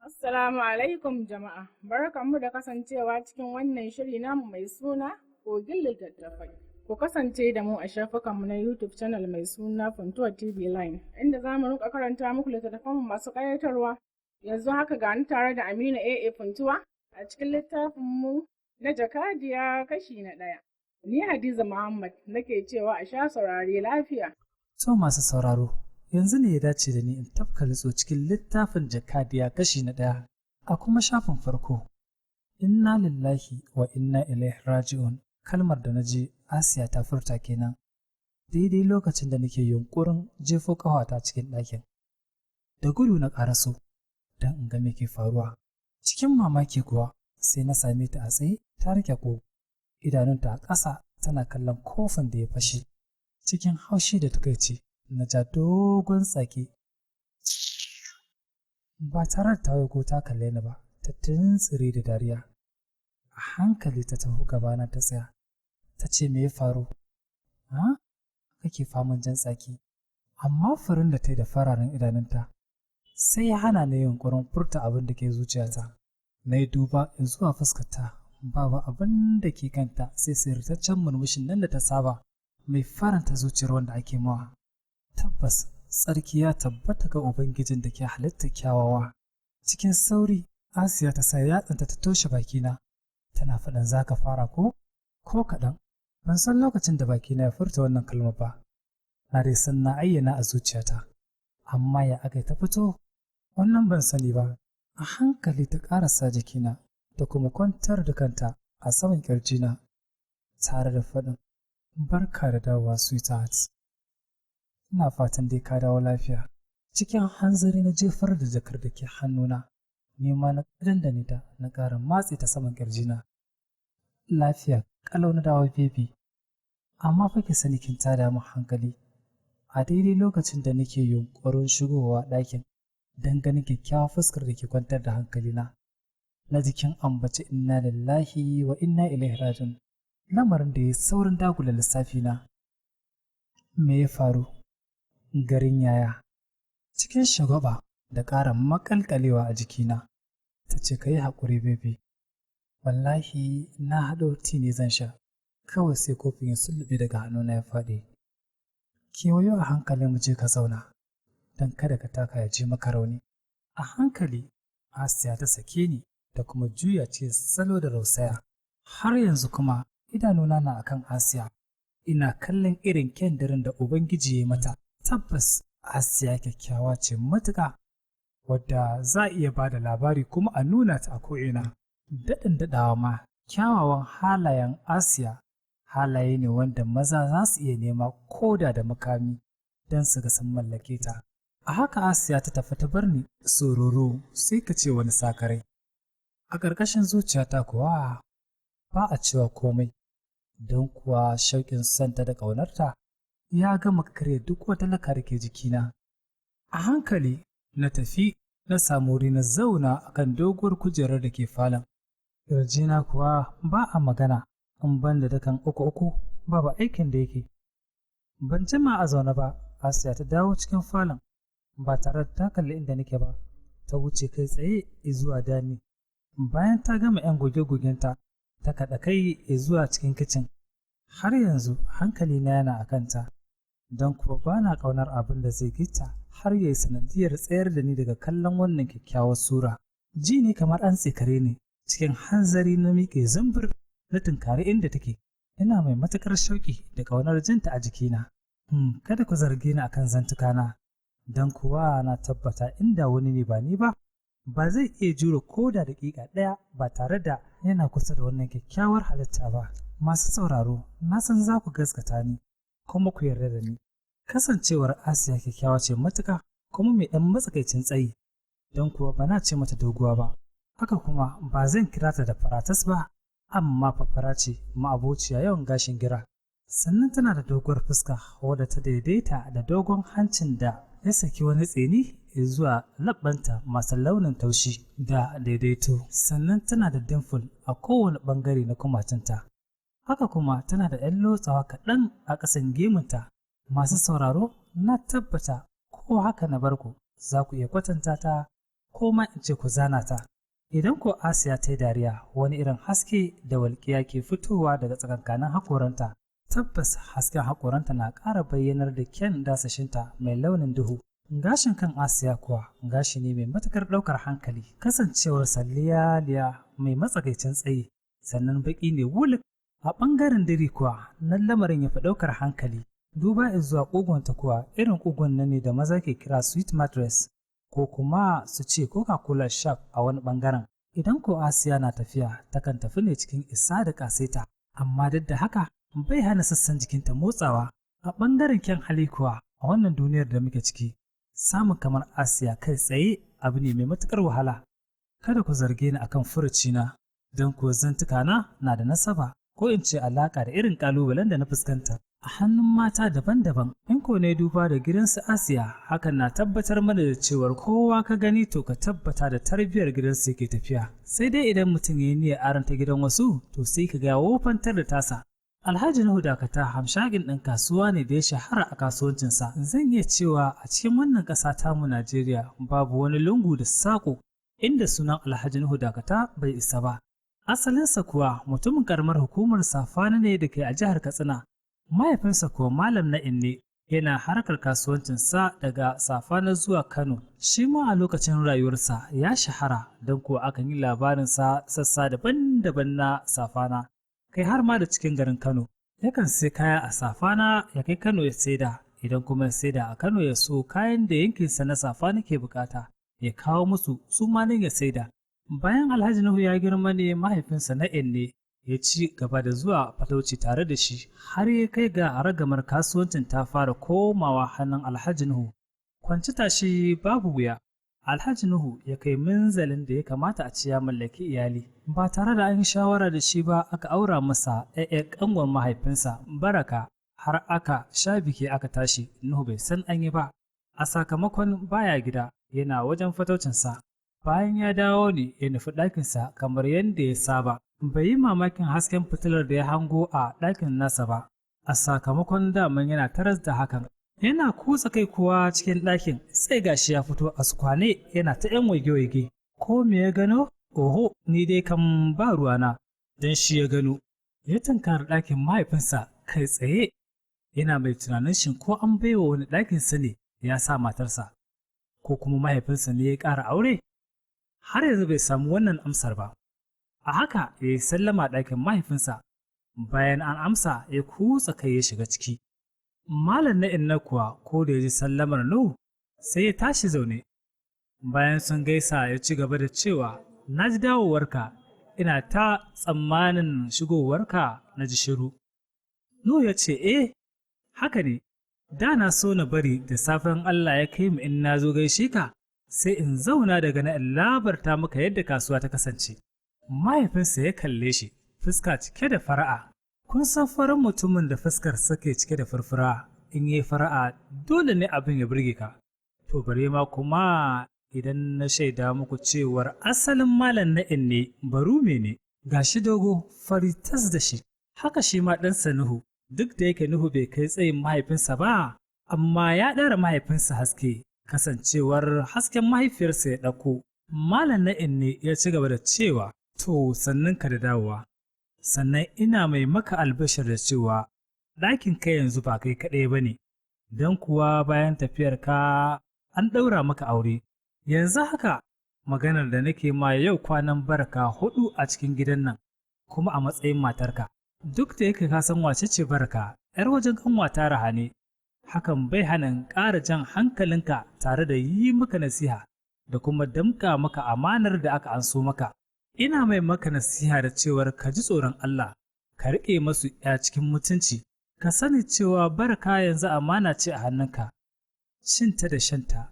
Assalamu alaikum jama'a, barkanmu da kasancewa cikin wannan shiri namu mai suna Kogin Littattafai. Ku kasance da mu a shafukanmu na YouTube channel mai suna Funtuwa TV Line, inda za mu rinka karanta muku littattafanmu masu ƙayatarwa. Yanzu haka ga ni tare da Aminu AA Funtuwa a cikin littafinmu na Jakadiya kashi na ɗaya. Ni Hadiza Muhammad nake cewa a sha saurare lafiya. To masu sauraro, yanzu ne ya dace da ni in tafka nutso cikin littafin Jakadiya kashi na ɗaya a kuma shafin farko. Inna lillahi wa inna ilaihi raji'un, kalmar da na ji Asiya ta furta kenan daidai lokacin da nake yunƙurin jefo ƙawata cikin ɗakin. Da gudu na ƙaraso don in ga me ke faruwa. Cikin mamaki kuwa sai na same ta a tsaye ta riƙe ko idanunta a ƙasa tana kallon kofin da ya fashe. Cikin haushi da takaici na ja dogon tsaki. Ba tare da ta ko ta kalle ni ba, ta tuntsire da dariya. A hankali ta taho gabana ta tsaya. Ta ce, "Me ya faru? Ha? Kake faman jan tsaki?" Amma furin da ta yi da fararen idanunta sai ya hana ni yunƙurin furta abin da ke zuciyata. Na yi duba zuwa fuskarta, babu abin da ke kanta sai sirtaccen murmushin nan da ta saba mai faranta zuciyar wanda ake mawa. Tabbas tsarki ya tabbata ga Ubangijin da ke halitta kyawawa. Cikin sauri Asiya ta sa yatsanta ta toshe bakina, tana faɗin, "Za ka fara ko?" Ko kaɗan ban san lokacin da bakina ya furta wannan kalma ba. Na dai san na ayyana a zuciyata, amma ya aka ta fito wannan ban sani ba. A hankali ta ƙarasa jikina ta kuma kwantar da kanta a saman ƙirjina tare da faɗin, "Barka da dawowa, sweetheart. Ina fatan dai ka dawo lafiya." Cikin hanzari na jefar da jakar da ke hannuna, ni ma na dandane ta na ƙara matse ta saman ƙirjina. "Lafiya ƙalau na dawo, baby. Amma fa ki sani kin tada min hankali. A daidai lokacin da nake yunƙurin shigowa ɗakin don ganin kyakkyawar fuskar da ke kwantar da hankalina, na ji kin ambaci inna lillahi wa inna ilaihi raji'un, lamarin da ya saurin dagula lissafina. Me ya faru? Garin yaya?" Cikin shagwaba da ƙara maƙalƙalewa a jikina, ta ce, "Ka yi haƙuri, baby. Wallahi na haɗo tea ne zan sha, kawai sai kofin ya sulluɓe daga hannuna ya faɗi. Kewayo a hankali mu je ka zauna, don kada ka taka ya ji maka rauni." A hankali Asiya ta sake ni da kuma juya ce salo da rausaya. Har yanzu kuma idanuna na akan Asiya, ina kallon irin kyan da Ubangiji ya mata. Tabbas Asiya kyakkyawa ce matuƙa, wadda za a iya ba da labari kuma a nuna ta a ko'ina. Daɗin daɗawa ma, kyawawan halayen Asiya halaye ne wanda maza za su iya nema koda da makami don su ga sun mallake ta. A haka Asiya ta tafi ta bar ni sororo sai ka ce wani sakarai. A ƙarƙashin zuciyata kuwa ba a cewa komai, don kuwa shauƙin santa da ƙaunarta ya gama karya duk wata laka da ke jikina. A hankali na tafi na samu wuri na zauna akan doguwar kujerar da ke falon. Ƙirjina kuwa ba a magana, in ban da dakan uku uku babu aikin da yake. Ban jima a zaune ba, Asiya ta dawo cikin falon ba tare da ta kalli inda nake ba, ta wuce kai tsaye zuwa dining. Bayan ta gama 'yan goge-gogenta, ta kaɗa kai zuwa cikin kicin. Har yanzu hankalina yana a kanta, don kuwa ba na ƙaunar abin da zai gita har ya yi sanadiyar tsayar da ni daga kallon wannan kyakkyawar sura. Ji ne kamar an tsikare ni, cikin hanzari na miƙe zumbur na tunkari inda take, ina mai matuƙar shauƙi da ƙaunar jinta a jikina. Kada ku zarge ni akan zantukana, don kuwa na tabbata inda wani ne ba ni ba, ba zai iya jure ko da daƙiƙa ɗaya ba tare da yana kusa da wannan kyakkyawar halitta ba. Masu sauraro, na san za ku gaskata ni, kuma ku yarda da ni. Kasancewar Asiya kyakkyawa ce matuƙa kuma mai ɗan matsakaicin tsayi, don kuwa ba na ce mata doguwa ba. Haka kuma ba zan kira ta da faratas ba, amma fafara ce ma'abociya yawan gashin gira. Sannan tana da doguwar fuska wadda ta daidaita da dogon hancin da ya saki wani tsini zuwa labbanta masu launin taushi da daidaito. Sannan tana da dimple a kowane ɓangare na kumatunta. Haka kuma tana da ‘yan lotsawa kaɗan a ƙasan gemunta. Masu sauraro, na tabbata ko haka na barku za ku iya kwatanta ta ko ko ma in ce ku zana ta. Idan ko Asiya ta yi dariya, wani irin haske da walƙiya ke fitowa daga tsakankanin haƙoranta. Tabbas hasken haƙoranta na ƙara bayyanar da kyan dasashinta mai launin duhu. Gashin kan Asiya kuwa gashi ne mai matuƙar ɗaukar hankali, kasancewarsa liya-liya mai matsakaicin tsayi, sannan baƙi ne wuluk. A ɓangaren diri kuwa, nan lamarin ya fi ɗaukar hankali. Duba zuwa ƙugunta kuwa irin ƙugun nan ne da maza ke kira sweet mattress, ko kuma su ce Coca-Cola Sharp a wani ɓangaren. Idan ko Asiya na tafiya, takan tafi ne cikin isa da ƙasaita, amma duk da haka bai hana sassan jikinta motsawa. A ɓangaren kyan hali kuwa, a wannan duniyar da muke ciki, samun kamar Asiya kai tsaye abu ne mai matuƙar wahala. Kada ku zarge ni akan furucina, don kuwa zantukana na da nasaba ko in ce alaƙa da irin ƙalubalen da na fuskanta a hannun mata daban-daban. In ko ne duba da gidansu Asiya, hakan na tabbatar mana da cewar kowa ka gani to ka tabbata da tarbiyyar gidansu yake tafiya. Sai dai idan mutum ya yi niyyar aranta gidan wasu, to sai ka ga wofantar da tasa. Alhaji Nuhu Dakata hamshagin ɗan kasuwa ne da ya shahara a kasuwancinsa. Zan iya cewa a cikin wannan ƙasa tamu Najeriya babu wani lungu da saƙo inda sunan Alhaji Nuhu Dakata bai isa ba. Asalinsa kuwa mutumin ƙaramar hukumar Safana ne da ke a jihar Katsina. Mahaifinsa kuwa Malam Na'in ne, yana harkar kasuwancinsa daga Safana zuwa Kano. Shi ma a lokacin rayuwarsa ya shahara, don kuwa akan yi labarinsa sassa daban-daban na Safana, kai har ma da cikin garin Kano. Yakan sai kaya a Safana ya kai Kano ya saida, idan kuma ya saida a Kano ya so kayan da yankinsa na Safana ke bukata, ya kawo musu su ma nan ya saida. Bayan Alhaji Nuhu ya girma ne, mahaifinsa Na'in ne ya ci gaba da zuwa fatauci tare da shi har ya kai ga ragamar kasuwancin ta fara komawa hannun Alhaji Nuhu. Kwanci tashi babu wuya, Alhaji Nuhu ya kai munzalin da ya kamata a ci ya mallaki iyali. Ba tare da an yi shawara da shi ba aka aura masa ‘ya'ya ƙangon mahaifinsa Baraka, har aka sha biki aka tashi Nuhu bai san an yi ba. A sakamakon baya gida, yana wajen fataucinsa. Bayan ya dawo ne ya nufi ɗakinsa kamar yadda ya saba. Bai yi mamakin hasken fitilar da ya hango a ɗakin nasa ba, a sakamakon daman yana taras da hakan. Yana kutsa kai kuwa cikin ɗakin, sai gashi ya fito a sukwane yana ta ‘yan waige-waige. Ko me ya gano? Oho, ni dai kam ba ruwana, don shi ya gano. Ya tunkari ɗakin mahaifinsa kai tsaye, yana mai tunanin shin ko an baiwa wani ɗakinsa ne ya sa matarsa, ko kuma mahaifinsa ne ya ƙara aure? Har yanzu bai samu wannan amsar ba. A haka ya yi sallama ɗakin mahaifinsa, bayan an amsa ya kutsa kai ya shiga ciki. Malam na inna kuwa ko da ya ji sallamar Nuhu sai ya tashi zaune. Bayan sun gaisa ya ci gaba da cewa, na ji dawowarka, ina ta tsammanin shigowarka na ji shiru. Nuhu ya ce, eh, haka ne, da na so na bari da safen Allah ya kai mu in na zo gaishe ka, sai in zauna daga na in labarta maka yadda kasuwa ta kasance. Mahaifinsa ya kalle shi, fuska cike da fara'a. Kun san farin mutumin da fuskar ke cike da furfura, in yi fara'a dole ne abin ya burge ka. To bare ma kuma idan na shaida muku cewar asalin Malam Na'in ne barume ne, gashi dogo fari tas da shi. Haka shi ma ɗansa Nuhu, duk da yake Nuhu bai kai tsayin mahaifinsa ba, amma ya ɗara mahaifinsa haske, kasancewar hasken mahaifiyarsa ya ɗauko. Malam Na'in ne ya ci gaba da cewa, to sannan ka da dawowa. Sannan ina mai maka albashir da cewa ɗakin kai yanzu ba kai kaɗai ba ne, don kuwa bayan tafiyar ka an ɗaura maka aure. Yanzu haka maganar da nake ma yau kwanan Baraka 4 a cikin gidan nan, kuma a matsayin matarka. Duk da yake ka san wace ce Baraka, ‘yar wajen ƙanwata Rahane, hakan bai hana in ƙara jan hankalinka tare da yi maka nasiha da kuma damƙa maka amanar da aka anso maka. Ina mai maka nasiha da cewar ka ji tsoron Allah, ka riƙe masu ‘ya cikin mutunci, ka sani cewa Baraka yanzu amana ce a hannunka, cinta da shanta,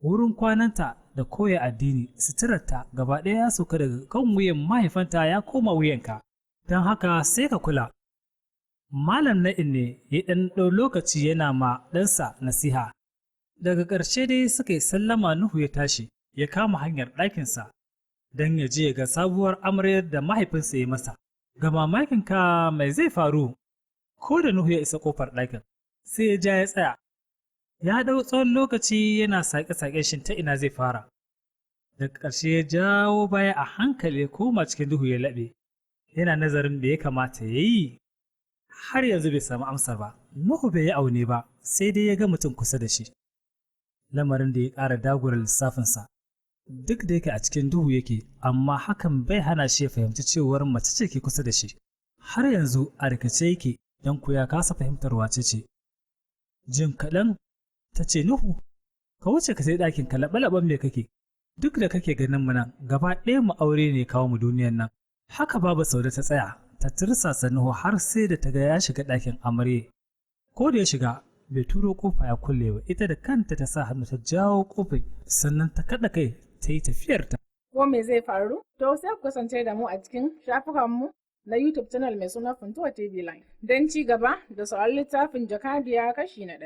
wurin kwananta da koya addini, suturarta gaba ɗaya ya sauka daga kan wuyan mahaifanta ya koma wuyanka, don haka sai ka kula. Malam Na'in ne ya ɗan ɗau lokaci yana ma ɗansa nasiha. Daga ƙarshe dai suka yi sallama Nuhu ya tashi, ya kama hanyar ɗakinsa, don ya je ga sabuwar amaryar da mahaifinsa ya masa. Ga mamakin ka mai zai faru, ko da Nuhu ya isa ƙofar ɗakin, sai ya ja ya tsaya. Ya ɗau tsawon lokaci yana saƙe-saƙe shin ta ina zai fara. Daga ƙarshe ya jawo baya a hankali ya koma cikin duhu ya laɓe. Yana nazarin da ya kamata ya yi. Har yanzu bai samu amsar ba. Nuhu bai yi aune ba, sai dai ya ga mutum kusa da shi. Lamarin da ya ƙara dagura lissafinsa. Duk da yake a cikin duhu yake, amma hakan bai hana shi ya fahimci cewar mace ce ke kusa da shi. Har yanzu a rikice yake don ku ya kasa fahimtar wace ce. Jim kaɗan ta ce, Nuhu, ka wuce ka sai ɗakin ka, laɓe-laɓen me kake? Duk da kake ganin mu nan, gaba ɗaya mu aure ne kawo mu duniyan nan. Haka Baba Saude ta tsaya, ta tirsasa Nuhu har sai da ta ga ya shiga ɗakin amarya. Ko da ya shiga, bai turo kofa ya kulle ba, ita da kanta ta sa hannu ta jawo kofar, sannan ta kaɗa kai ta yi tafiyarta. Ko me zai faru? To sai ku kasance da mu a cikin shafukanmu na YouTube channel mai suna Funtuwa TV Line don ci gaba da sauraron littafin Jakadiya kashi na 1.